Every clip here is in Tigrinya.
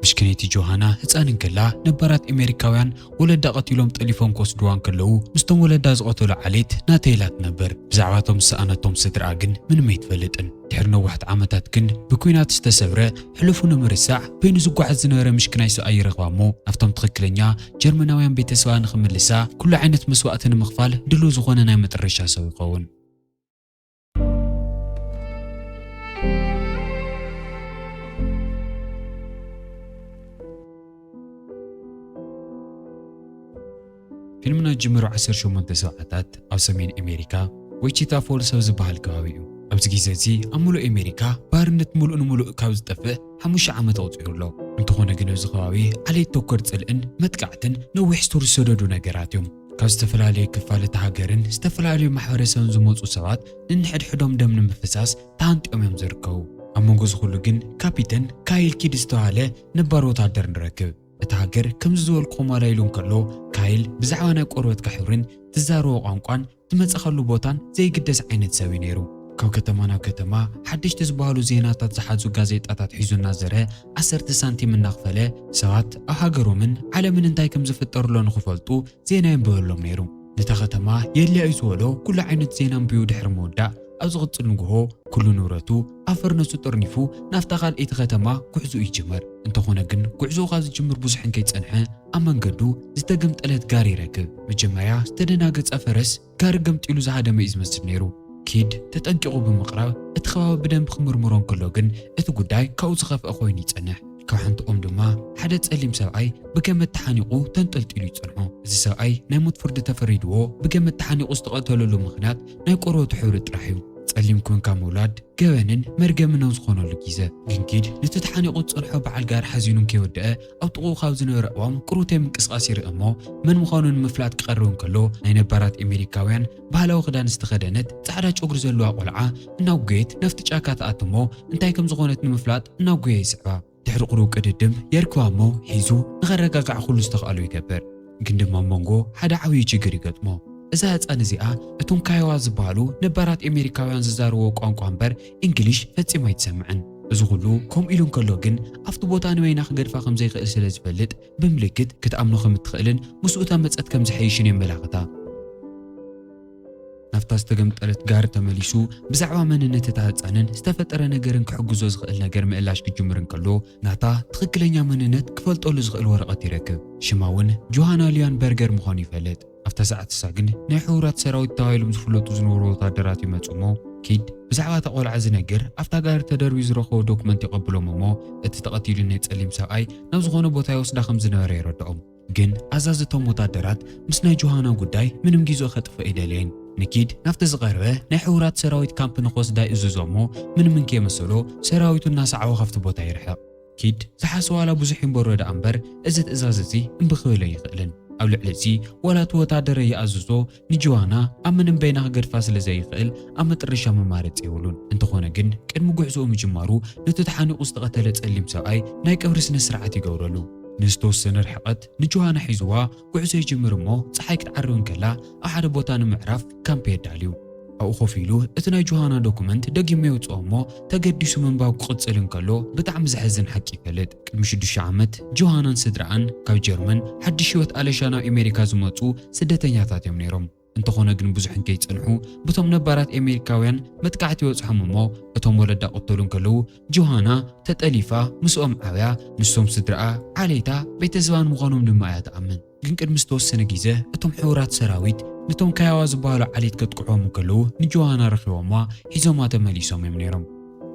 ምሽክነይቲ ጆሃና ህፃን እንከላ ነባራት ኣሜሪካውያን ወለዳ ቀቲሎም ጠሊፎም ክወስድዋ እንከለዉ ምስቶም ወለዳ ዝቐተሉ ዓሌት ናተይ ኢላ ትነብር። ብዛዕባ እቶም ዝሰኣነቶም ስድርኣ ግን ምንም ኣይትፈልጥን። ድሕሪ ነዋሕቲ ዓመታት ግን ብኲናት ዝተሰብረ ሕሉፉ ንምርሳዕ በይኑ ዝጓዓዝ ዝነበረ ምሽክናይ ሰብኣይ ይረኽባ እሞ ናብቶም ትኽክለኛ ጀርመናውያን ቤተሰባ ንኽምልሳ ኩሉ ዓይነት መስዋእቲ ንምኽፋል ድሉው ዝኾነ ናይ መጠረሻ ሰው ይኸውን። ፊልምና ጅምሩ ዓሰርተ ሸሞንተ ሰብዓታት ኣብ ሰሜን ኣሜሪካ ዊቺታ ፎልስ ኣብ ዝበሃል ከባቢ እዩ። ኣብዚ ግዜ እዚ ኣብ ሙሉእ ኣሜሪካ ባርነት ሙሉእ ንምሉእ ካብ ዝጠፍእ ሓሙሽተ ዓመት ኣቑፂሩ ኣሎ። እንተኾነ ግን ኣብዚ ከባቢ ዓሌት ተኮር ፅልእን መጥቃዕትን ነዊሕ ሱር ዝሰደዱ ነገራት እዮም። ካብ ዝተፈላለየ ክፋል እቲ ሃገርን ዝተፈላለዩ ማሕበረሰብን ዝመፁ ሰባት ንንሕድሕዶም ደም ንምፍሳስ ተሃንጢኦም እዮም ዝርከቡ። ኣብ መንጎ እዚ ኩሉ ግን ካፒተን ካይል ኪድ ዝተባሃለ ነባር ወታደር ንረክብ። እቲ ሃገር ከምዚ ዝበልኩኹም ዋላ ኢሉ እንከሎ ካይል ብዛዕባ ናይ ቆርበትካ ሕብርን ትዛረቦ ቋንቋን ዝመፀኸሉ ቦታን ዘይግደስ ዓይነት ሰብ እዩ ነይሩ። ካብ ከተማ ናብ ከተማ ሓደሽቲ ዝበሃሉ ዜናታት ዝሓዙ ጋዜጣታት ሒዙ እናዘረ ዓሰርተ ሳንቲም እናኽፈለ ሰባት ኣብ ሃገሮምን ዓለምን እንታይ ከም ዝፍጠርሎ ንኽፈልጡ ዜና የንብበሎም ነይሩ። ነታ ከተማ የድልያ እዩ ዝበሎ ኩሉ ዓይነት ዜና ኣንቢቡ ድሕሪ ምውዳእ ኣብ ዝቕፅል ንግሆ ኩሉ ንብረቱ ኣብ ፈርነሱ ጠርኒፉ ናብታ ካልኣይቲ ከተማ ጉዕዞኡ ይጅምር። እንተኾነ ግን ጉዕዞኡ ካብ ዝጅምር ብዙሕን ከይፀንሐ ኣብ መንገዱ ዝተገምጠለት ጋሪ ይረክብ። መጀመርያ ዝተደናገፀ ፈረስ ጋሪ ገምጢሉ ዝሃደመ እዩ ዝመስል ነይሩ። ኪድ ተጠንቂቑ ብምቕራብ እቲ ከባቢ ብደንቢ ክምርምሮ እንከሎ ግን እቲ ጉዳይ ካብኡ ዝኸፍአ ኮይኑ ይጸንሕ። ካብ ሓንቲ ኦም ድማ ሓደ ጸሊም ሰብኣይ ብገመድ ተሓኒቑ ተንጠልጢሉ ይጸንሖ። እዚ ሰብኣይ ናይ ሞት ፍርዲ ተፈሪድዎ ብገመድ ተሓኒቑ ዝተቐተለሉ ምኽንያት ናይ ቆርበቱ ሕብሪ ጥራሕ እዩ። ጸሊም ኮንካ ምውላድ ገበንን መርገምን ኣብ ዝኾነሉ ግዜ ግን ኪድ ነቲ ተሓኒቑ ዝጸንሖ በዓል ጋሪ ሓዚኑ እንከይወደአ ኣብ ጥቕኡ ካብ ዝነበረ ኣእዋም ቅሩብ ምንቅስቓስ ይርኢ እሞ መን ምዃኑ ንምፍላጥ ክቐርብ እንከሎ ናይ ነባራት ኣሜሪካውያን ባህላዊ ክዳን ዝተኸደነት ጻዕዳ ጨጉሪ ዘለዋ ቆልዓ እናጉየት ናብቲ ጫካ ትኣቱ እሞ እንታይ ከም ዝኾነት ንምፍላጥ እናጉየ ይስዕባ። ድሕሪ ቅሩብ ቅድድም የርክባ እሞ ሒዙ ንኸረጋጋዕ ኩሉ ዝተኽኣሎ ይገብር። ግን ድማ ኣብ መንጎ ሓደ ዓብዪ ችግር ይገጥሞ። እዛ ህፃን እዚኣ እቶም ካዮዋ ዝበሃሉ ነባራት ኣሜሪካውያን ዝዛረብዎ ቋንቋ እምበር እንግሊሽ ፈጺማ ኣይትሰምዕን። እዚ ኩሉ ከምኡ ኢሉ እንከሎ ግን ኣብቲ ቦታ ንበይና ክገድፋ ከም ዘይክእል ስለ ዝፈልጥ ብምልክት ክትኣምኖ ከም እትኽእልን ምስኡ እታ መጸት ከም ዝሐይሽን የመላኽታ። ናብታ ዝተገምጠለት ጋሪ ተመሊሱ ብዛዕባ መንነት እታ ህጻንን ዝተፈጠረ ነገርን ክሕግዞ ዝኽእል ነገር ምእላሽ ክጅምር እንከሎ ናታ ትኽክለኛ መንነት ክፈልጠሉ ዝኽእል ወረቐት ይረክብ። ሽማ እውን ጆሃና ሊያን በርገር ምዃኑ ይፈልጥ። ኣብታ ሰዓት እሳ ግን ናይ ሕቡራት ሰራዊት ተባሂሎም ዝፍለጡ ዝነበሩ ወታደራት ይመጹ እሞ ኪድ ብዛዕባ እታ ቆልዓ ዝነግር ኣብታ ጋሪ ተደርብዩ ዝረኸቦ ዶክመንት ይቐብሎም እሞ እቲ ተቐቲሉ ናይ ጸሊም ሰብኣይ ናብ ዝኾነ ቦታ ይወስዳ ከም ዝነበረ የረድኦም። ግን ኣዛዚ እቶም ወታደራት ምስ ናይ ጆሃና ጉዳይ ምንም ግዜኡ ከጥፍእ ኣይደለየን። ንኪድ ናብቲ ዝቐረበ ናይ ሕቡራት ሰራዊት ካምፕ ንኽወስዳ ይእዝዞ እሞ ምንም እንከየመሰሎ ሰራዊቱ እናሰዓቦ ካብቲ ቦታ ይርሕቕ። ኪድ ዝሓሰ ዋላ ብዙሕ ይንበሮ ደኣ እምበር እዚ ትእዛዝ እዚ እምቢ ክብል ኣይኽእልን። ኣብ ልዕሊ እዚ ዋላ እቲ ወታደር ይኣዝዞ ንጆሃና ኣብ ምንም በይና ክገድፋ ስለ ዘይኽእል ኣብ መጠረሻ መማረፂ የብሉን። እንተኾነ ግን ቅድሚ ጉዕዞኡ ምጅማሩ ነቲ ተሓኒቑ ዝተቐተለ ጸሊም ሰብኣይ ናይ ቀብሪ ስነ ስርዓት ይገብረሉ። ንዝተወሰነ ርሕቐት ንጆሃና ሒዝዋ ጉዕዞ ይጅምር እሞ ጸሓይ ክትዓርብ እንከላ ኣብ ሓደ ቦታ ንምዕራፍ ካምፕ የዳልዩ። ኣብኡ ኮፍ ኢሉ እቲ ናይ ጆሃና ዶኩመንት ደጊሙ የውጽኦ እሞ ተገዲሱ ምንባብ ክቕጽል እንከሎ ብጣዕሚ ዘሕዝን ሓቂ ይፈልጥ። ቅድሚ ሽዱሽተ ዓመት ጆሃናን ስድራኣን ካብ ጀርመን ሓድሽ ህይወት ኣለሻ ናብ ኣሜሪካ ዝመጹ ስደተኛታት እዮም ነይሮም። እንተኾነ ግን ብዙሕ እንከይጸንሑ ብቶም ነባራት ኣሜሪካውያን መጥቃዕቲ ይበጽሖም እሞ እቶም ወለዳ ቅተሉ እንከለዉ ጆሃና ተጠሊፋ ምስኦም ዓብያ ንሶም ስድራኣ ዓሌታ ቤተሰባን ምዃኖም ድማ እያ ትኣምን። ግን ቅድሚ ዝተወሰነ ግዜ እቶም ሕቡራት ሰራዊት ነቶም ካያዋ ዝበሃሉ ዓሌት ከጥቅዕዎም እንከለዉ ንጆሃና ረኺቦማ ሒዞማ ተመሊሶም እዮም ነይሮም።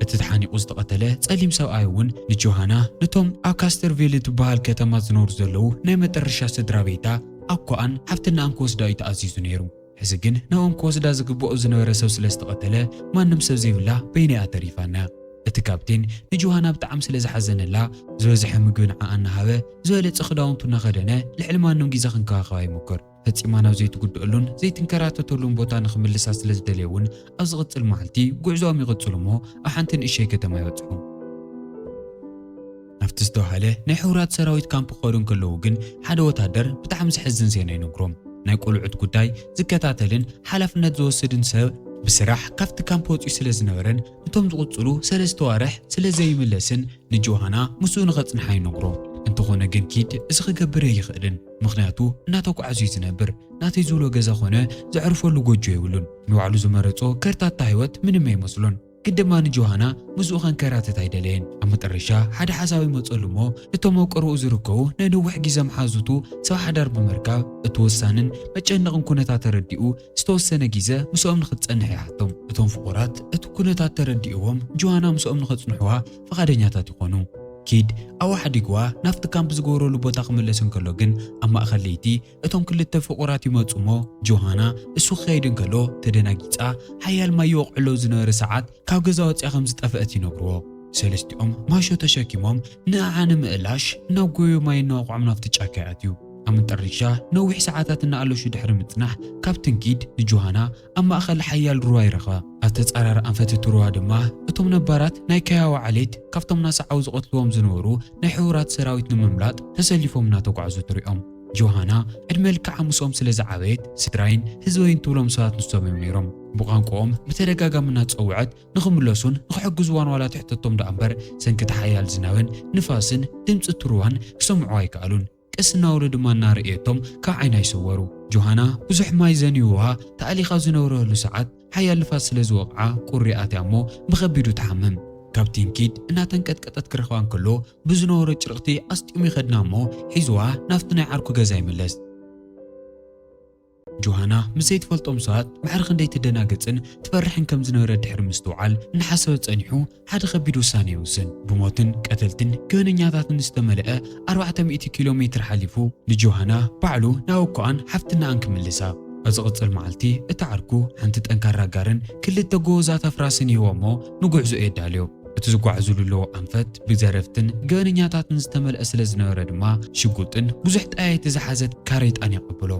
እቲ ተሓኒቑ ዝተቐተለ ጸሊም ሰብኣይ እውን ንጆሃና ነቶም ኣብ ካስተርቪል እትበሃል ከተማ ዝነብሩ ዘለዉ ናይ መጠረሻ ስድራ ቤታ ኣኳኣን ሓፍትናኣን ክወስዳ እዩ ተኣዚዙ ነይሩ። ሕዚ ግን ናብኦም ክወስዳ ዝግብኦ ዝነበረ ሰብ ስለ ዝተቐተለ ማንም ሰብ ዘይብላ በይነያ ተሪፋና። እቲ ካፕቴን ንጆሃና ብጣዕሚ ስለ ዝሓዘነላ ዝበዝሐ ምግቢ ንዓኣ እናሃበ ዝበለጸ ክዳውንቱ እናኸደነ ልዕሊ ማንም ግዜ ክንከባኸባ ይምክር። ፈጺማ ናብ ዘይትጉድኣሉን ዘይትንከራተተሉን ቦታ ንኽምልሳ ስለ ዝደለየ እውን ኣብ ዝቕጽል መዓልቲ ጉዕዞኦም ይቕጽሉ እሞ ኣብ ሓንቲ ንእሸይ ከተማ ይበጽሑ። ናብቲ ዝተባህለ ናይ ሕቡራት ሰራዊት ካምፕ ክኸዱ እንከለዉ ግን ሓደ ወታደር ብጣዕሚ ዘሕዝን ዜና ይነግሮም። ናይ ቆልዑት ጉዳይ ዝከታተልን ሓላፍነት ዝወስድን ሰብ ብስራሕ ካብቲ ካምፕ ወፂኡ ስለ ዝነበረን እቶም ዝቕፅሉ ሰለስተ ዋርሕ ስለ ዘይምለስን ንጆሃና ምስኡ ንኸፅንሓ ይነግሮ። እንተኾነ ግን ኪድ እዚ ክገብር ኣይኽእልን፣ ምኽንያቱ እናተጓዓዙ እዩ ዝነብር። ናተይ ዝብሎ ገዛ ኾነ ዘዕርፈሉ ጎጆ የብሉን። ንባዕሉ ዝመረጾ ከርታታ ህይወት ምንም ኣይመስሎን። ግን ድማ ንጆሃና ምስኡ ከንከራተት ኣይደለየን። ኣብ መጠረሻ ሓደ ሓሳብ ይመጸሉ እሞ፣ እቶም ኣብ ቀረብኡ ዝርከቡ ናይ ነዊሕ ግዜ መሓዙቱ ሰብ ሓዳር ብምርካብ እቲ ወሳንን መጨነቕን ኩነታት ተረዲኡ ዝተወሰነ ግዜ ምስኦም ንኽትጸንሕ ይሓቶም። እቶም ፍቑራት እቲ ኩነታት ተረዲእዎም ጆሃና ምስኦም ንኸጽንሕዋ ፈቓደኛታት ይኾኑ። ኪድ ኣብኡ ሓዲግዋ ናብቲ ካምፕ ዝገበረሉ ቦታ ክምለስ እንከሎ ግን ኣብ ማእኸል ለይቲ እቶም ክልተ ፍቑራት ይመጹ እሞ ጆሃና እሱ ክኸይድ እንከሎ ተደናጊጻ ሓያል ማይ ይወቕዕሎ ዝነበረ ሰዓት ካብ ገዛ ወፂኣ ከም ዝጠፍአት ይነግርዎ። ሰለስቲኦም ማሾ ተሸኪሞም ንኣዓ ንምእላሽ እናጎዩ ማይ እናወቕዖም ናብቲ ጫካ ይኣትዩ። ኣብ መጠረሻ ነዊሕ ሰዓታት እናኣለሹ ድሕሪ ምጽናሕ ካፕትን ኪድ ንጆሃና ኣብ ማእኸል ሓያል ሩባ ይረኽባ። ኣተጻራሪ ኣንፈት እቲ ሩባ ድማ እቶም ነባራት ናይ ካያዋ ዓሌት ካብቶም ናሳዓው ዝቐትልዎም ዝነበሩ ናይ ሕቡራት ሰራዊት ንምምላጥ ተሰሊፎም እናተጓዕዙ ትሪኦም። ጆሃና ዕድመ ልክዓ ምስኦም ስለ ዝዓበየት ስድራይን ህዝበይን ትብሎም ሰባት ንሶም እዮም ነይሮም። ብቋንቋኦም ብተደጋጋሚ እናጸውዐት ንኽምለሱን ንኽሕግዝዋን ዋላ ትሕተቶም ደኣ እምበር ሰንኪ እቲ ሓያል ዝናብን ንፋስን ድምፂ እቲ ሩባን ክሰምዑ ኣይከኣሉን። ቀስ እናበሉ ድማ እናርእየቶም ካብ ዓይና ይሰወሩ። ጆሃና ብዙሕ ማይ ዘንብዋ ተኣሊኻ ዝነብረሉ ሰዓት ሓያል ንፋስ ስለ ዝወቕዓ ቁሪ ኣትያ እሞ ብኸቢዱ ትሓምም። ካፕቲን ኪድ እናተንቀጥቀጠት ክረኽባ እንከሎ ብዝነበሮ ጭርቕቲ ኣስጢሙ ይኸድና እሞ ሒዝዋ ናብቲ ናይ ዓርኩ ገዛ ይምለስ። ጆሃና ምስ ዘይትፈልጦም ሰባት ማዕረ ክንደይ ትደናገጽን ትፈርሕን ከም ዝነበረ ድሕሪ ምስትውዓል እናሓሰበ ጸኒሑ ሓደ ከቢድ ውሳኔ ይውስን። ብሞትን ቀተልትን ገበነኛታትን ዝተመልአ ኣርባዕተ ሚእቲ ኪሎ ሜትር ሓሊፉ ንጆሃና ባዕሉ ናብ እኮኣን ሓፍትናኣን ክምልሳ። ኣብ ዝቕጽል መዓልቲ እቲ ዓርኩ ሓንቲ ጠንካራ ጋርን ክልተ ጎበዛት ኣፍራስን ይህቦ እሞ ንጉዕዞ የዳልዮ። እቲ ዝጓዓዙሉ ኣለዉ ኣንፈት ብዘረፍትን ገበነኛታትን ዝተመልአ ስለ ዝነበረ ድማ ሽጉጥን ብዙሕ ጠያይቲ ዝሓዘት ካሬጣን የቐብሎ።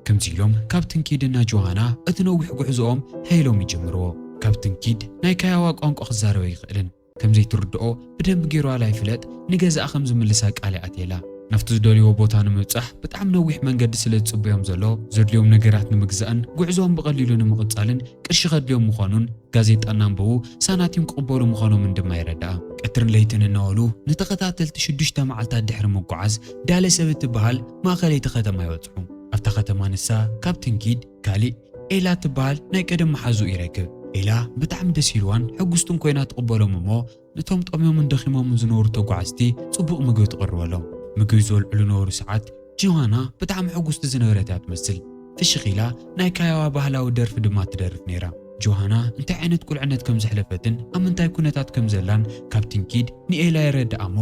ከምዚ ኢሎም ካፕትን ኪድና ጆሃና እቲ ነዊሕ ጉዕዞኦም ሃይሎም ይጅምርዎ። ካፕትን ኪድ ናይ ካያዋ ቋንቋ ክዛረብ ኣይኽእልን። ከም ዘይትርድኦ ብደንቢ ገይሩ ዋላ ይፍለጥ ንገዛኣ ከም ዝምልሳ ቃል ይኣትየላ። ናብቲ ዝደልይዎ ቦታ ንምብጻሕ ብጣዕሚ ነዊሕ መንገዲ ስለ ዝጽበዮም ዘሎ ዘድልዮም ነገራት ንምግዛእን ጉዕዞኦም ብቐሊሉ ንምቕጻልን ቅርሺ ከድልዮም ምዃኑን ጋዜጣ እናንበቡ ሳናቲም ክቕበሉ ምዃኖምን ድማ ይረድኣ። ቀትርን ለይትን እናበሉ ንተኸታተልቲ ሽዱሽተ መዓልታት ድሕሪ ምጉዓዝ ዳለስ እትበሃል ማእኸለይቲ ከተማ ይበጽሑ። ኣብታ ከተማ ንሳ ካፕትን ኪድ ካሊእ ኤላ ትበሃል ናይ ቀደም መሓዙ ይረክብ። ኤላ ብጣዕሚ ደስ ኢልዋን ሕጉስትን ኮይና ትቕበሎም እሞ ነቶም ጠምዮምን ደኺሞምን ዝነበሩ ተጓዓዝቲ ጽቡቕ ምግቢ ትቕርበሎም። ምግቢ ዝበልዕሉ ነበሩ ሰዓት ጆሃና ብጣዕሚ ሕጉስቲ ዝነበረት እያ ትመስል። ፍሽኽ ኢላ ናይ ካያዋ ባህላዊ ደርፊ ድማ ትደርፍ ነይራ። ጆሃና እንታይ ዓይነት ቁልዕነት ከም ዘሕለፈትን ኣብ ምንታይ ኩነታት ከም ዘላን ካፕቲን ኪድ ንኤላ የረድኣ እሞ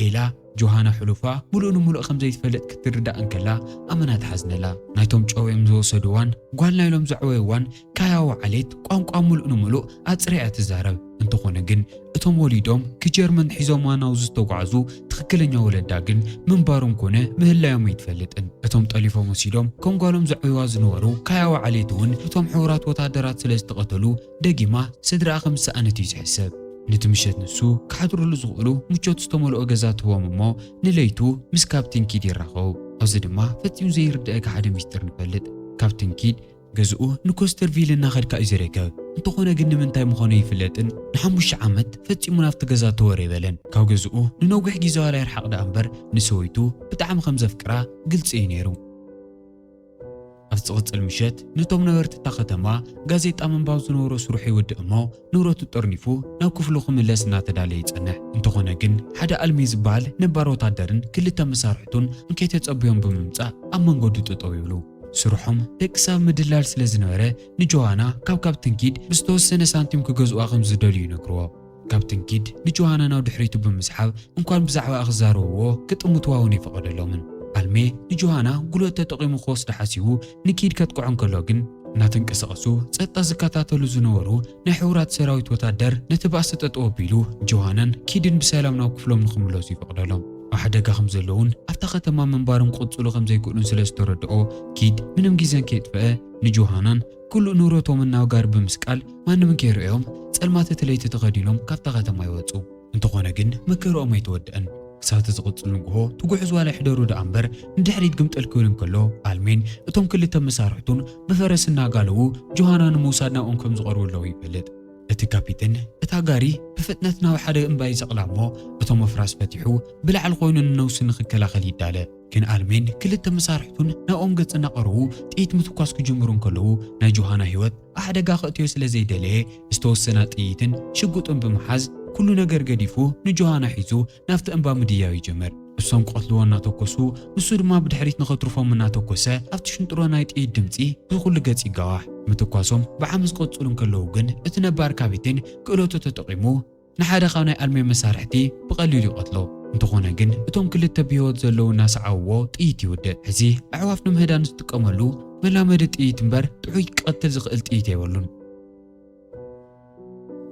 ኤላ ጆሃና ሕሉፋ ምሉእ ንምሉእ ከም ዘይትፈልጥ ክትርዳእ እንከላ ኣመና ትሓዝነላ። ናይቶም ጨውዮም ዝወሰድዋን ጓል ናይሎም ዘዕወይዋን ካያዋ ዓሌት ቋንቋ ምሉእ ንምሉእ ኣጽሪያ ትዛረብ። እንተኾነ ግን እቶም ወሊዶም ክጀርመን ሒዞምዋ ናብ ዝተጓዕዙ ትኽክለኛ ወለዳ ግን ምንባሮም ኮነ ምህላዮም ኣይትፈልጥን። እቶም ጠሊፎም ወሲዶም ከም ጓሎም ዘዕብዋ ዝነበሩ ካያዋ ዓሌት እውን እቶም ሕቡራት ወታደራት ስለ ዝተቐተሉ ደጊማ ስድራኣ ከም ዝሰኣነት እዩ ዝሕሰብ። ነቲ ምሸት ንሱ ክሓድሩሉ ዝኽእሉ ምቾት ዝተመልኦ ገዛ ትህቦም እሞ ንለይቱ ምስ ካፕቲን ኪድ ይራኸቡ። ኣብዚ ድማ ፈጺሙ ዘይርድኣካ ሓደ ሚስጥር ንፈልጥ። ካፕቲን ኪድ ገዝኡ ንኮስተርቪል እናኸድካ እዩ ዝርከብ። እንተኾነ ግን ንምንታይ ምዃኑ ይፍለጥን ንሓሙሽተ ዓመት ፈጺሙ ናብቲ ገዛ ተወር ኣይበለን። ካብ ገዝኡ ንነዊሕ ግዜ ዋላ ይርሓቕ ደኣ እምበር ንሰበይቱ ብጣዕሚ ከም ዘፍቅራ ግልጺ እዩ ነይሩ። ኣብ ዝቕጽል ምሸት ነቶም ነበርቲ እታ ከተማ ጋዜጣ ምንባብ ዝነበሮ ስርሑ ይውድእ እሞ ንብረቱ ጠርኒፉ ናብ ክፍሉ ክምለስ እናተዳለየ ይጸንሕ። እንተኾነ ግን ሓደ ኣልሚ ዝበሃል ነባር ወታደርን ክልተ መሳርሕቱን እንከይተጸበዮም ብምምጻእ ኣብ መንገዱ ጠጠው ይብሉ። ስርሖም ደቂ ሰብ ምድላል ስለ ዝነበረ ንጆሃና ካብ ካፕቲን ኪድ ብዝተወሰነ ሳንቲም ክገዝእዋ ከም ዝደልዩ ይነግርዎ። ካፕቲን ኪድ ንጆሃና ናብ ድሕሪቱ ብምስሓብ እንኳን ብዛዕባኣ ክዛረብዎ ክጥምትዋ እውን ኣይፈቐደሎምን። ኣልሜ ንጆሃና ጉልበት ተጠቒሙ ክወስዳ ሓሲቡ ንኪድ ከጥቅዖ እንከሎ ግን እናተንቀሳቐሱ ጸጥታ ዝከታተሉ ዝነበሩ ናይ ሕቡራት ሰራዊት ወታደር ነቲ ባእሲ ጠጠው ኣቢሉ ጆሃናን ኪድን ብሰላም ናብ ክፍሎም ንኽምለሱ ይፈቕደሎም። ኣብ ሓደጋ ከም ዘለውን ኣብታ ከተማ ምንባሮም ክቕጽሉ ከም ዘይክእሉን ስለ ዝተረድኦ ኪድ ምንም ግዜን ከየጥፍአ ንጆሃናን ኩሉ ንብረቶምን ናብ ጋሪ ብምስቃል ማንም ከይርእዮም ጸልማት እቲ ለይቲ ተኸዲኖም ካብታ ከተማ ይወጹ። እንተኾነ ግን መከርኦም ኣይተወድአን። ክሳብ እቲ ዝቕጽል ንግሆ ትጉዕዝ ዋላ ይሕደሩ ደኣ እምበር ንድሕሪት ግምጥል ክብል እንከሎ፣ ኣልሜን እቶም ክልተ መሳርሕቱን ብፈረስ እናጋለቡ ጆሃና ንምውሳድ ናብኦም ከም ዝቐርቡ ኣለዉ ይፈልጥ። እቲ ካፒቴን እታ ጋሪ ብፍጥነት ናብ ሓደ እምባ ይሰቕላ እሞ፣ እቶም ኣፍራስ ፈቲሑ ብላዕሊ ኮይኑ ንነብሱ ንኽከላኸል ይዳለ። ግን ኣልሜን ክልተ መሳርሕቱን ናብኦም ገጽ እናቐረቡ ጥይት ምትኳስ ክጅምሩ እንከለዉ፣ ናይ ጆሃና ህይወት ኣደጋ ከእትዮ ስለ ዘይደለየ፣ ዝተወሰና ጥይትን ሽጉጥን ብምሓዝ፣ ኩሉ ነገር ገዲፉ ንጆሃና ሒዙ ናብቲ እምባ ምድያው ይጅምር። እሶም ክቐትልዎ እናተኮሱ፣ ንሱ ድማ ብድሕሪት ንኸትርፎም እናተኮሰ፣ ኣብቲ ሽንጥሮ ናይ ጥይት ድምጺ ብኹሉ ገጽ ይጋዋሕ። ምትኳሶም ብዓመጽ ክቕጽሉ እንከለዉ ግን፣ እቲ ነባር ካፒቴን ክእለቱ ተጠቒሙ ንሓደ ካብ ናይ ኣልሜን መሳርሕቲ ብቐሊሉ ይቐትሎ። እንተኾነ ግን፣ እቶም ክልተ ብህይወት ዘለዉ እናሰዓብዎ ጥይት ይውድእ። ሕዚ ኣዕዋፍ ንምህዳን ዝጥቀመሉ መላመዲ ጥይት እምበር፣ ጥዑይ ክቐትል ዝኽእል ጥይት የብሉን።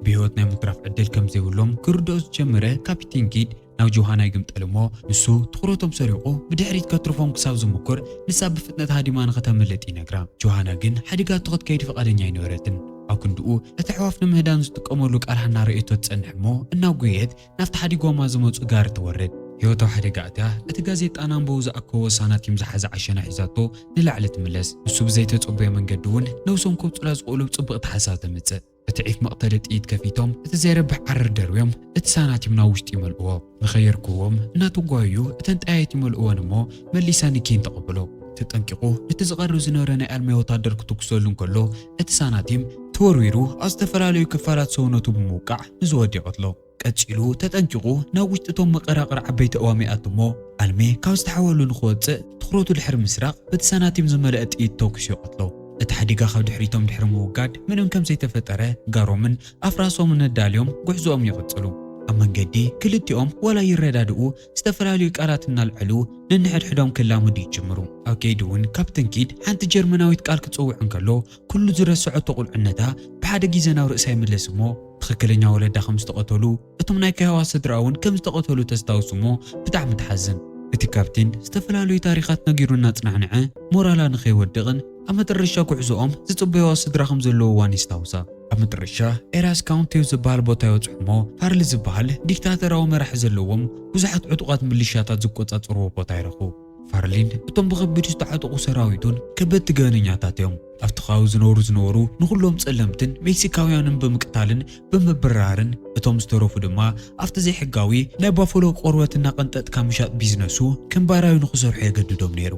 ብህይወት ናይ ምትራፍ ዕድል ከም ዘይብሎም ክርድኦ ዝጀመረ ካፒቴን ኪድ ናብ ጆሃና ይግምጠል እሞ፣ ንሱ ትኹረቶም ሰሪቑ ብድሕሪት ከትርፎም ክሳብ ዝምኩር፣ ንሳ ብፍጥነት ሃዲማ ንኸተምልጥ ይነግራ። ጆሃና ግን ሓዲጋቶ ክትከይድ ፍቓደኛ ኣይነበረትን። ኣብ ክንድኡ፣ እቲ ኣዕዋፍ ንምህዳን ዝጥቀመሉ ቃልሃ እናረኣየቶ ትጸንሕ እሞ፣ እናጎየት ናብቲ ሓዲጎማ ዝመጹ ጋሪ ትወርድ። ህይወታዊ ሓደጋ ኣትያ፣ እቲ ጋዜጣ ኣንብቡ ዝኣከቦ ሳናቲም ዝሓዘ ዓሸና ሒዛቶ ንላዕሊ ትምለስ። ንሱ ብዘይተጸበዮ መንገዲ እውን ነብሶም ከውጽላ ዝኽእሉ ጽብቕቲ ሓሳብ ተምጽእ። እቲ ዒፍ መቕተሊ ጥይት ከፊቶም፣ እቲ ዘይረብሕ ዓረር ደርብዮም፣ እቲ ሳናቲም ናብ ውሽጢ ይመልእዎ። ንኸየርክብዎም እናተጓየዩ እተን ጠያይት ይመልእወን እሞ፣ መሊሳ ንኬን ተቐብሎ። ተጠንቂቑ ነቲ ዝቐርብ ዝነበረ ናይ ኣልሜ ወታደር ክትኩሰሉ እንከሎ፣ እቲ ሳናቲም ተወርዊሩ ኣብ ዝተፈላለዩ ክፋላት ሰውነቱ ብምውቃዕ ንዝወዲ ይቐትሎ። ቀጺሉ ተጠንቂቑ ናብ ውሽጢ እቶም መቐራቕር ዓበይቲ ኣእዋም ይኣቱ እሞ፣ ኣልሜ ካብ ዝተሓወሉ ንኽወጽእ ትኹረቱ ድሕሪ ምስራቕ፣ በቲ ሳናቲም ዝመልአ ጥይት ተኩሱ ይቐትሎ። እቲ ሓዲጋ ካብ ድሕሪቶም ድሕሪ ምውጋድ ምንም ከም ዘይተፈጠረ ጋሮምን ኣፍራሶምን ኣዳልዮም ጉዕዞኦም ይቕጽሉ። ኣብ መንገዲ ክልቲኦም ዋላ ይረዳድኡ፣ ዝተፈላለዩ ቃላት እናልዐሉ ነንሕድሕዶም ክላመዱ ይጅምሩ። ኣብ ከይዲ እውን ካፕተን ኪድ ሓንቲ ጀርመናዊት ቃል ክጽውዕ እንከሎ፣ ኩሉ ዝረስዐቶ ቁልዕነታ ብሓደ ግዜ ናብ ርእሳ ይምለስ እሞ፣ ትኽክለኛ ወለዳ ከም ዝተቐተሉ፣ እቶም ናይ ካያዋ ስድራ እውን ከም ዝተቐተሉ ተስታውስ እሞ፣ ብጣዕሚ ትሓዝን። እቲ ካፕቴን ዝተፈላለዩ ታሪኻት ነጊሩ እናጽናዕንዐ ሞራላ ንኸይወድቕን፣ ኣብ መጠረሻ ጉዕዞኦም ዝጽበይዋ ስድራ ከም ዘለውዋን የስታውሳ። ኣብ መጠረሻ ኤራስ ካውንቲ ዝበሃል ቦታ ይበጽሑ እሞ፣ ፋርሊ ዝበሃል ዲክታተራዊ መራሒ ዘለዎም ብዙሓት ዕጡቓት ምልሻታት ዝቆጻጸርዎ ቦታ ይረኽቡ። ፋርሊን እቶም ብኸቢድ ዝተዓጠቑ ሰራዊቱን ከበድቲ ገበነኛታት እዮም። ኣብቲ ከባቢ ዝነብሩ ዝነበሩ ንኹሎም ጸለምትን ሜክሲካውያንን ብምቅታልን ብምብራርን፣ እቶም ዝተረፉ ድማ ኣብቲ ዘይሕጋዊ ናይ ባፈሎ ቆርበት እናቐንጠጥካ ምሻጥ ቢዝነሱ ከም ባራዩ ንኽሰርሑ የገድዶም ነይሩ።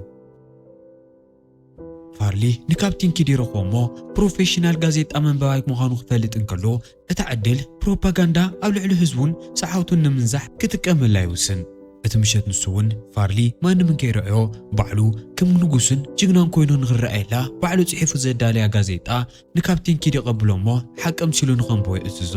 ፋርሊ ንካፕቲን ኪድ ይረኽቦ እሞ፣ ፕሮፌሽናል ጋዜጣ መንባባይ ምዃኑ ክፈልጥ እንከሎ፣ እታ ዕድል ፕሮፓጋንዳ ኣብ ልዕሊ ህዝቡን ሰዓብቱን ንምንዛሕ ክጥቀመላ ይውስን። እቲ ምሸት ንሱ እውን ፋርሊ ማንም እንከይረኣዮ፣ ባዕሉ ከም ንጉስን ጅግናን ኮይኑ ንኽረኣየላ ባዕሉ ጽሒፉ ዘዳለያ ጋዜጣ ንካፕቲን ኪድ የቐብሎ እሞ፣ ሓቂ ኣምሲሉ ንኸንብቦ ይእዝዞ።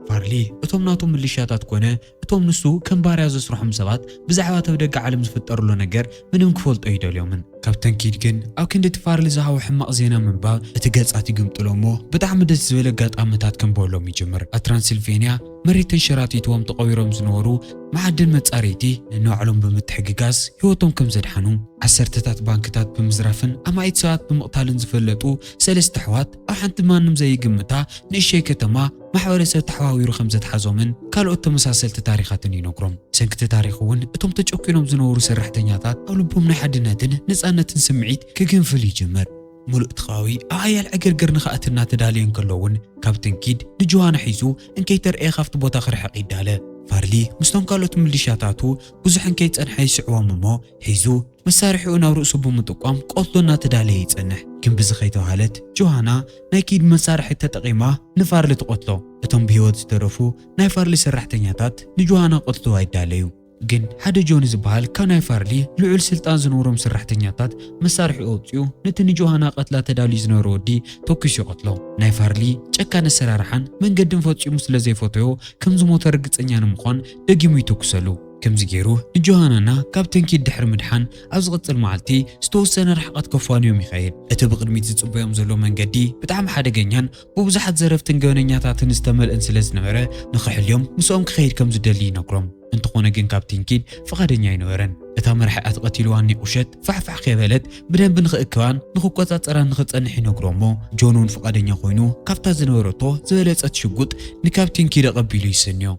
ፋርሊ እቶም ናቱ ምልሻታት ኮነ እቶም ንሱ ከም ባርያ ዘስርሖም ሰባት ብዛዕባ እቲ ኣብ ደገ ዓለም ዝፍጠር ዘሎ ነገር ምንም ክፈልጦ ኣይደልዮምን። ካፕተን ኪድ ግን ኣብ ክንዲ እቲ ፋርሊ ዝሃቦ ሕማቕ ዜና ምንባብ፣ እቲ ገጻት ይግምጥሎ እሞ፣ ብጣዕሚ ደስ ዝብል ኣጋጣምታት ከንብበሎም ይጅምር። ኣብ ትራንስልቬንያ መሬት ተንሸራቲትዎም ተቐቢሮም ዝነበሩ መዓድን መጻረይቲ ነንባዕሎም ብምትሕግጋዝ ህይወቶም ከም ዘድሓኑ፣ ዓሰርተታት ባንክታት ብምዝራፍን ኣማኢት ሰባት ብምቕታልን ዝፈለጡ ሰለስተ ኣሕዋት ኣብ ሓንቲ ማንም ዘይግምታ ንእሸይ ከተማ ማሕበረሰብ ተሓዋዊሩ ከም ዘትሓዞምን ካልኦት ተመሳሰልቲ ታሪኻትን ይነግሮም። ብሰንኪ እቲ ታሪኽ እውን እቶም ተጨኲኖም ዝነበሩ ሰራሕተኛታት ኣብ ልቦም ናይ ሓድነትን ነጻነትን ስምዒት ክግንፍል ይጅምር። ምሉእ እቲ ከባቢ ኣብ ሓያል ዕግርግር ንኽኣቲ እናተዳለየ እንከሎ እውን ካፕተን ኪድ ንጆሃና ሒዙ እንከይተረኣየ ካብቲ ቦታ ክርሕቕ ይዳለ። ፋርሊ ምስቶም ካልኦት ምልሻታቱ ብዙሕ እንከይጸንሐ ይስዕቦም እሞ ሒዙ መሳርሒኡ ናብ ርእሱ ብምጥቋም ቀትሎ እናተዳለየ ይጸንሕ። ግን ብዚ ከይተባህለት ጆሃና ናይ ኪድ መሳርሒ ተጠቒማ ንፋርሊ ትቐትሎ። እቶም ብህይወት ዝተረፉ ናይ ፋርሊ ሰራሕተኛታት ንጆሃና ክቐትልዋ ይዳለዩ። ግን ሓደ ጆኒ ዝበሃል ካብ ናይ ፋርሊ ልዑል ስልጣን ዝነበሮም ሰራሕተኛታት መሳርሒኡ ኣውጺኡ ነቲ ንጆሃና ቀትላ ተዳልዩ ዝነበረ ወዲ ተኲሱ ይቐትሎ። ናይ ፋርሊ ጨካን ኣሰራርሓን መንገድን ፈጺሙ ስለ ዘይፈተዮ ከም ዝሞተ ርግጸኛ ንምዃን ደጊሙ ይተኩሰሉ። ከምዚ ገይሩ ንጆሃናና ካፕተን ኪድ ድሕሪ ምድሓን ኣብ ዝቕጽል መዓልቲ ዝተወሰነ ርሕቀት ከፋንዮም ይኸይድ። እቲ ብቕድሚት ዝጽበዮም ዘሎ መንገዲ ብጣዕሚ ሓደገኛን ብብዙሓት ዘረፍትን ገበነኛታትን ዝተመልአን ስለ ዝነበረ ንኽሕልዮም ምስኦም ክኸይድ ከም ዝደሊ ይነግሮም። እንተኾነ ግን ካፕቴን ኪድ ፍቓደኛ ኣይነበረን። እታ መራሒኣ ተቐቲልዋ እኒ ቁሸት ፋሕፋሕ ከይበለት ብደንቢ ንኽእክባን ንኽቆጻጸራን ንኽጸንሕ ይነግሮ እሞ ጆን እውን ፍቓደኛ ኮይኑ ካብታ ዝነበረቶ ዝበለጸት ሽጉጥ ንካፕቴን ኪድ ኣቐቢሉ ይስንዮ።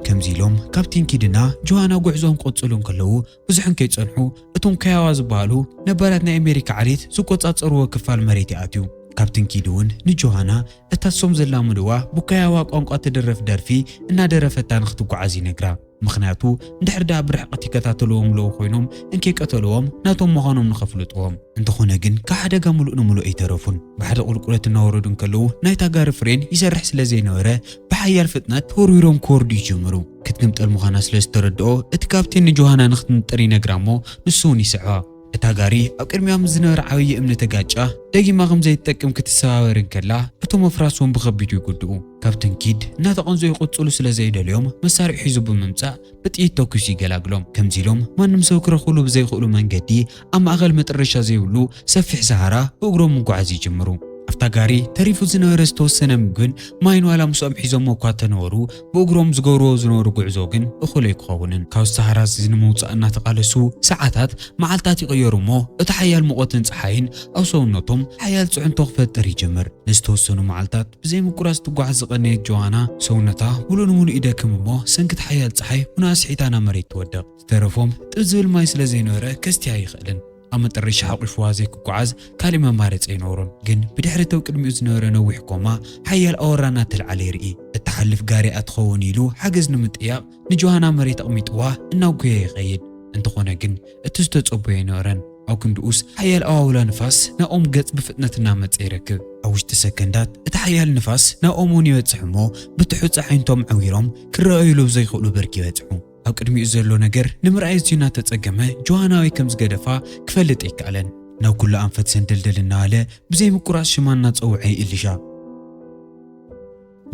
ከምዚ ኢሎም ካፕቴን ኪድና ጆሃና ጉዕዞም ክቕጽሉ እንከለዉ፣ ብዙሕ እንከይጸንሑ እቶም ካያዋ ዝበሃሉ ነባራት ናይ ኣሜሪካ ዓሌት ዝቆጻጸርዎ ክፋል መሬት ይኣትዩ። ካፕቴን ኪድ እውን ንጆሃና እታ እሶም ዘላመድዋ ብካያዋ ቋንቋ ትድረፍ ደርፊ እናደረፈታ ንክትጓዓዝ ይነግራ። ምኽንያቱ እንድሕር ደኣ ብርሕቀት ይከታተልዎም ኣለዉ ኮይኖም እንከይቀተልዎም ናቶም ምዃኖም ንኸፍልጥዎም። እንተኾነ ግን ካብ ሓደጋ ምሉእ ንምሉእ ኣይተረፉን። ብሓደ ቁልቁለት እናወረዱ እንከለዉ ናይታ ጋሪ ፍሬን ይሰርሕ ስለ ዘይነበረ ብሓያል ፍጥነት ተወርዊሮም ክወርዱ ይጅምሩ። ክትግምጠል ምዃና ስለ ዝተረድኦ እቲ ካፕቴን ንጆሃና ንክትንጥር ይነግራ እሞ ንሱ እውን ይስዕባ። እታ ጋሪ ኣብ ቅድሚኣ ምስ ዝነበረ ዓብዪ እምኒ ተጋጫ ደጊማ ከም ዘይትጠቅም ክትሰባበር እንከላ እቶም ኣፍራስ እውን ብኸቢዱ ይጉድኡ። ካፕቴን ኪድ እናተቐንዞ ይቕጽሉ ስለ ዘይደልዮም መሳርሒ ሒዙ ብምምጻእ ብጥይት ተኩሱ ይገላግሎም። ከምዚ ኢሎም ማንም ሰብ ክረኽብሉ ብዘይኽእሉ መንገዲ ኣብ ማእኸል መጠረሻ ዘይብሉ ሰፊሕ ሰሃራ ብእግሮም ምጓዓዝ ይጅምሩ። ኣብታ ጋሪ ተሪፉ ዝነበረ ዝተወሰነ ምግብን ማይን ዋላ ምስኦም ሒዞሞ እኳ ተነበሩ ብእግሮም ዝገብርዎ ዝነበሩ ጉዕዞ ግን እኹል ኣይክኸውንን። ካብ ሰሃራ እዚ ንምውጻእ እናተቓለሱ ሰዓታት መዓልታት ይቕየሩ እሞ እቲ ሓያል ሙቐትን ጸሓይን ኣብ ሰውነቶም ሓያል ጽዕንቶ ክፈጥር ይጅምር። ንዝተወሰኑ መዓልታት ብዘይ ምቁራጽ ትጓዓዝ ዝቐነየት ጆሃና ሰውነታ ሙሉእ ንሙሉእ ይደክም እሞ ሰንክት ሓያል ጸሓይ ቡና ኣስሒታ ናብ መሬት ትወድቕ። ዝተረፎም ጥብ ዝብል ማይ ስለ ዘይነበረ ከስትያ ኣይኽእልን። ኣብ መጠረሻ ሓቑፍዋ ዘይክጓዓዝ ካሊእ መማረፂ ኣይነበሮን። ግን ብድሕሪ እቲ ኣብ ቅድሚኡ ዝነበረ ነዊሕ ጎማ ሓያል ኣወራ እናተልዓለ ይርኢ። እትሓልፍ ጋሪ እያ ትኸውን ኢሉ ሓገዝ ንምጥያቕ ንጆሃና መሬት ኣቕሚጥዋ እናጉየ ይኸይድ። እንተኾነ ግን እቲ ዝተጸበዮ ኣይነበረን። ኣብ ክንድኡስ ሓያል ኣዋውላ ንፋስ ናብኦም ገጽ ብፍጥነት እናመጸ ይረክብ። ኣብ ውሽጢ ሰከንዳት እቲ ሓያል ንፋስ ናብኦም እውን ይበጽሕ እሞ ብትሑት ጸሓይንቶም ዓዊሮም ክረኣዩሉ ብዘይኽእሉ ብርኪ ይበጽሑ። ኣብ ቅድሚኡ ዘሎ ነገር ንምርኣይ ኣዝዩ እናተጸገመ ጆሃና ኣበይ ከም ዝገደፋ ክፈልጥ ኣይከኣለን። ናብ ኩሉ ኣንፈት ሰንደልደል እናበለ ብዘይ ምቁራጽ ሽማ እናጸውዐ ይእልሻ።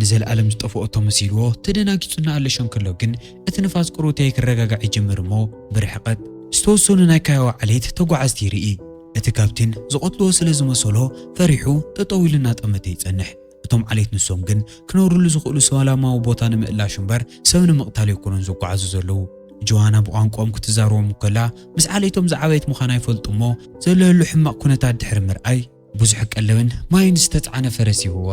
ንዘለኣለም ዝጠፍኦቶ መሲልዎ ተደናጊጹ እናኣለሾ እንከሎ ግን እቲ ንፋስ ቁሩብተይ ክረጋጋዕ ይጅምር እሞ ብርሕቐት ዝተወሰኑ ናይ ካያዋ ዓሌት ተጓዓዝቲ ይርኢ። እቲ ካፕቴን ዝቐትልዎ ስለ ዝመሰሎ ፈሪሑ ጠጠው ኢሉ እናጠመተ ይጸንሕ። እቶም ዓሌት ንሶም ግን ክነብርሉ ዝኽእሉ ሰላማዊ ቦታ ንምእላሽ እምበር ሰብ ንምቕታል ኣይኮኑን ዝጓዓዙ ዘለዉ። ጆሃና ብቋንቋኦም ክትዛረቦም እንከላ ምስ ዓሌቶም ዝዓበየት ምዃና ይፈልጡ እሞ ዘለሉ ሕማቕ ኩነታት ድሕሪ ምርኣይ ብዙሕ ቀለብን ማይን ዝተጻዕነ ፈረስ ይህብዋ።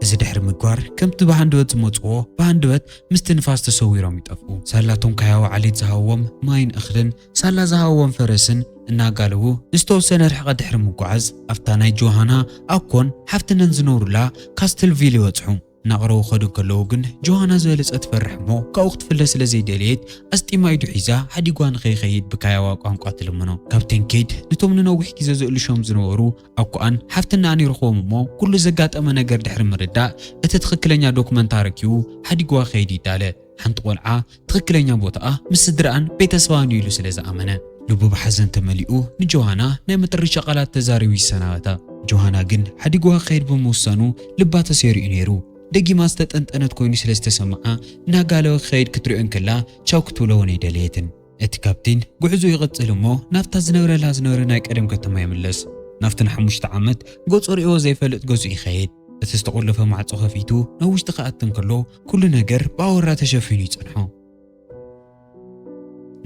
እዚ ድሕሪ ምግባር ከምቲ ብሃንደበት ዝመጽዎ ብሃንደበት ምስቲ ንፋስ ተሰዊሮም ይጠፍኡ። ሳላቶም ካያዋ ዓሌት ዝሃብዎም ማይን እኽልን ሳላ ዝሃብዎም ፈረስን እናጋለቡ ንዝተወሰነ ርሕቐት ድሕሪ ምጓዓዝ ኣብታ ናይ ጆሃና ኣኮን ሓፍትነን ዝነብሩላ ካስትልቪል ይበጽሑ። እናቕረቡ ከዱ ከለዉ ግን ጆሃና ዝበለጸ ትፈርሕ እሞ ካብኡ ክትፍለ ስለ ዘይደለየት ኣስጢማ ኢዱ ሒዛ ሓዲጓ ንኸይኸይድ ብካያዋ ቋንቋ ትልምኖ። ካፕቴን ኪድ ነቶም ንነዊሕ ግዜ ዝእልሾም ዝነበሩ ኣኮኣን ሓፍትናኣን ይረኽቦም እሞ ኩሉ ዘጋጠመ ነገር ድሕሪ ምርዳእ እቲ ትኽክለኛ ዶክመንታ ረኪቡ ሓዲጓ ክኸይድ ይዳለ። ሓንቲ ቆልዓ ትኽክለኛ ቦታኣ ምስ ስድራኣን ቤተሰባን እዩ ኢሉ ስለ ዝኣመነ ልቡ ብሓዘን ተመሊኡ ንጆሃና ናይ መጠረሻ ቃላት ተዛሪቡ ይሰናበታ። ጆሃና ግን ሓዲጓ ክኸይድ ብምውሳኑ ልባ ተሰይሩ እዩ ነይሩ። ደጊማ ዝተጠንጠነት ኮይኑ ስለ ዝተሰምዓ እናጋለወ ክኸይድ ክትሪኦ እንከላ ቻው ክትብሎ እውን ኣይደለየትን። እቲ ካፕቴን ጉዕዞ ይቕጽል እሞ ናብታ ዝነብረላ ዝነበረ ናይ ቀደም ከተማ ይምለስ። ናብቲ ንሓሙሽተ ዓመት ገጹ ርእይዎ ዘይፈልጥ ገዝኡ ይኸይድ። እቲ ዝተቖለፈ ማዕጾ ከፊቱ ናብ ውሽጢ ክኣቲ እንከሎ ኩሉ ነገር ብኣወራ ተሸፊኑ ይጸንሖ።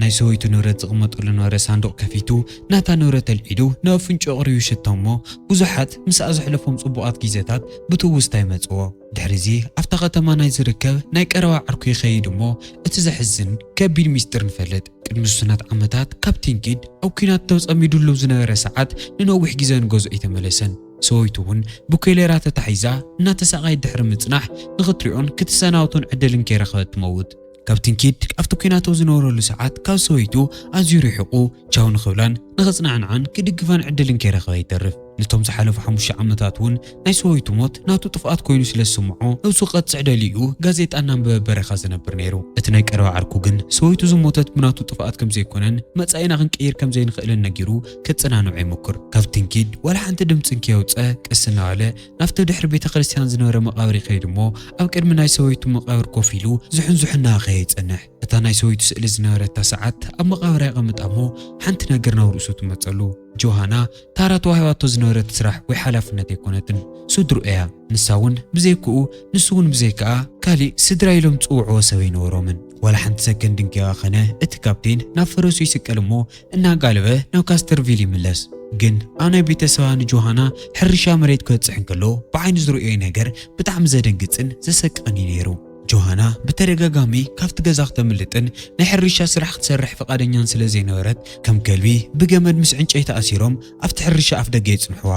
ናይ ሰበይቱ ንብረት ዝቕመጠሉ ነበረ ሳንዱቕ ከፊቱ ናታ ንብረት ኣልዒሉ ንኣፍንጭኡ ኣቕሪቡ ይሽቶ እሞ ብዙሓት ምስኣ ዘሕለፎም ጽቡቓት ግዜታት ብትውስታ ይመጽዎ። ድሕሪዚ ኣብታ ከተማ ናይ ዝርከብ ናይ ቀረባ ዓርኩ ይኸይድ እሞ እቲ ዘሕዝን ከቢድ ሚስጥር ንፈልጥ። ቅድሚ ውሱናት ዓመታት ካፕቴን ኪድ ኣብ ኲናት ተጸሚዱሉ ዝነበረ ሰዓት ንነዊሕ ግዜ ንገዝኡ ኣይተመለሰን። ሰበይቱ እውን ብኮሌራ ተታሒዛ እናተሳቐየት ድሕሪ ምጽናሕ ንኽትሪኦን ክትሰናበቶን ዕድልን ከይረኸበት ትመውት። ካፕቴን ኪድ ኣብቲ ኲናት ኣብ ዝነበረሉ ሰዓት ካብ ሰበይቱ ኣዝዩ ርሒቑ ቻው ንኽብላን ንኽጽናዕንዓን ክድግፋን ዕድልን ከይረኸበ ይተርፍ። ነቶም ዝሓለፉ ሓሙሽተ ዓመታት እውን ናይ ሰበይቱ ሞት ናቱ ጥፍኣት ኮይኑ ስለ ዝስምዖ ነብሱ ክቐጽዕ ደልዩ ጋዜጣ እናንበበ በረኻ ዝነብር ነይሩ። እቲ ናይ ቀረባ ዓርኩ ግን ሰበይቱ ዝሞተት ብናቱ ጥፍኣት ከም ዘይኮነን መጻኢና ክንቅይር ከም ዘይንኽእልን ነጊሩ ከጸናንዖ ይምኩር። ካፕቴን ኪድ ዋላ ሓንቲ ድምጺ እንከየውጸ ቀስ እናበለ ናብቲ ድሕሪ ቤተ ክርስቲያን ዝነበረ መቓብር ይኸይድ እሞ ኣብ ቅድሚ ናይ ሰበይቱ መቓብር ኮፍ ኢሉ ዝሑን ዝሑን እናበኸየ ይጸንሕ። እታ ናይ ሰበይቱ ስእሊ ዝነበረታ ሰዓት ኣብ መቓብራ የቐምጣ እሞ ሓንቲ ነገር ናብ ርእሱ ትመጸሉ። ጆሃና ታራ ተዋሂባቶ ዝነበረት ስራሕ ወይ ሓላፍነት ኣይኮነትን። ስድርኡ እያ። ንሳ እውን ብዘይክኡ ንሱ እውን ብዘይከኣ ካሊእ ስድራ ኢሎም ዝጽውዕዎ ሰብ ኣይነበሮምን። ዋላ ሓንቲ ሰከንድ እንከይባኸነ እቲ ካፕቴን ናብ ፈረሱ ይስቀል እሞ እናጋለበ ናብ ካስተርቪል ይምለስ። ግን ኣብ ናይ ቤተሰባ ንጆሃና ሕርሻ መሬት ክበጽሕ እንከሎ ብዓይኑ ዝርእዮ ነገር ብጣዕሚ ዘደንግጽን ዘሰቅቕን እዩ ነይሩ። ጆሃና ብተደጋጋሚ ካብቲ ገዛ ክተምልጥን ናይ ሕርሻ ስራሕ ክትሰርሕ ፍቓደኛን ስለ ዘይነበረት፣ ከም ከልቢ ብገመድ ምስ ዕንጨይቲ ኣሲሮም ኣብቲ ሕርሻ ኣፍ ደገ የጽንሕዋ።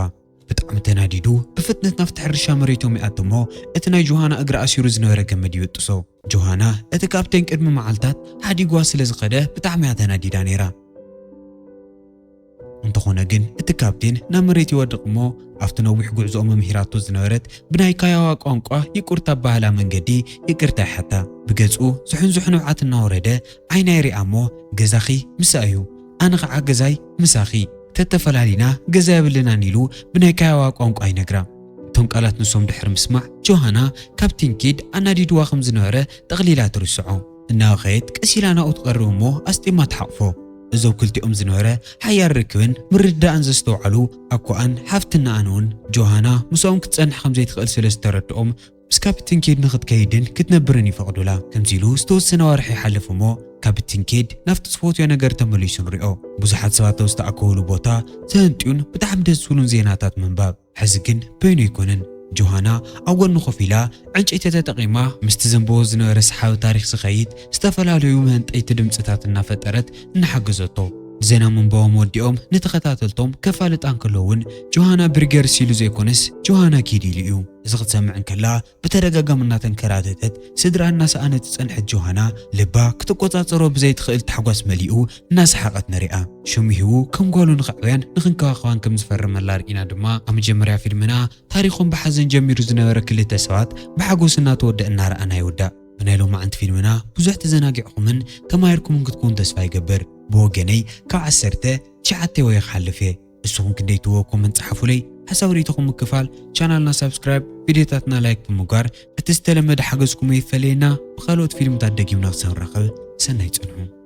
ብጣዕሚ ተናዲዱ ብፍጥነት ናብቲ ሕርሻ መሬቶም ይኣቱ እሞ፣ እቲ ናይ ጆሃና እግሪ ኣሲሩ ዝነበረ ገመድ ይብጥሶ። ጆሃና እቲ ካፕቴን ቅድሚ መዓልታት ሓዲጓ ስለ ዝኸደ ብጣዕሚ እያ ተናዲዳ ነይራ። እንተኾነ ግን እቲ ካፕቴን ናብ መሬት ይወድቕ እሞ፣ ኣብቲ ነዊሕ ጉዕዞ መምሂራቶ ዝነበረት ብናይ ካያዋ ቋንቋ ይቁርታ ኣባህላ መንገዲ ይቅርታ ይሓታ። ብገጹ ዝሕንዝሑ ንብዓት እናወረደ ዓይና ይሪኣ እሞ፣ ገዛኺ ምሳእ እዩ፣ ኣነ ኸዓ ገዛይ ምሳኺ፣ ተተፈላሊና ገዛ የብልናን ኢሉ ብናይ ካያዋ ቋንቋ ይነግራ። እቶም ቃላት ንሶም ድሕሪ ምስማዕ፣ ጆሃና ካፕቴን ኪድ ኣናዲድዋ ከም ዝነበረ ጠቕሊላ ትርስዖ። እናወኸየት ቀስ ኢላ ናብኡ ትቐርብ እሞ ኣስጢማ ትሓቕፎ። እዞም ክልቲኦም ዝነበረ ሓያል ርክብን ምርድዳእን ዘስተውዓሉ ኣኮኣን ሓፍትናኣን እውን፣ ጆሃና ምስኦም ክትጸንሕ ከም ዘይትኽእል ስለ ዝተረድኦም፣ ምስ ካፕቴን ኪድ ንክትከይድን ክትነብርን ይፈቕዱላ። ከምዚ ኢሉ ዝተወሰነ ኣዋርሕ ይሓልፍ እሞ፣ ካፕቴን ኪድ ናብቲ ዝፈትዮ ነገር ተመሊሱ ንሪኦ። ብዙሓት ሰባት ኣብ ዝተኣከቡሉ ቦታ ተህንጥዩን ብጣዕሚ ደስ ዝብሉን ዜናታት ምንባብ። ሕዚ ግን በይኑ ኣይኮነን። ጆሃና ኣብ ጎኑ ኮፍ ኢላ ዕንጨይቲ ተጠቒማ ምስቲ ዘንብቦ ዝነበረ ሰሓቢ ታሪኽ ዝኸይድ ዝተፈላለዩ መህንጠይቲ ድምጽታት እናፈጠረት እናሓገዘቶ። ዜና ምንባቦም ወዲኦም ንተኸታተልቶም ከፋልጣ እንከሎ እውን ጆሃና ብርገርስ ኢሉ ዘይኮነስ ጆሃና ኪድ ኢሉ እዩ። እዚ ክትሰምዕ እንከላ ብተደጋጋሚ እናተንከራተተት ስድራ እናሰኣነት ዝጸንሐት ጆሃና ልባ ክትቆጻጸሮ ብዘይትኽእል ታሕጓስ መሊኡ እናሰሓቐት ንሪኣ። ሽሙ ሂቡ ከም ጓሉ ንኽዕብያን ንኽንከባኸባን ከም ዝፈረመላ ርኢና ድማ ኣብ መጀመርያ ፊልምና ታሪኾም ብሓዘን ጀሚሩ ዝነበረ ክልተ ሰባት ብሓጎስ እናተወድአ እናረኣና ይውዳእ። ብናይ ሎማዓንቲ ፊልምና ብዙሕ ተዘናጊዕኹምን ተማሂርኩምን ክትኮኑ ተስፋ ይገብር። ብወገነይ ካብ ዓሰርተ ትሽዓተ ወይ ክሓልፍ እየ። ንስኹም ክንደይ ትህብዎ ኮመንት ጸሓፉለይ። ሓሳብ ርእይቶኹም ምክፋል፣ ቻናልና ሳብስክራይብ፣ ቪድዮታትና ላይክ ብምግባር እቲ ዝተለመደ ሓገዝኩም ይፈለየና። ብኻልኦት ፊልምታት ደጊምና ክሳብ ንራኸብ ሰናይ ጽንሑ።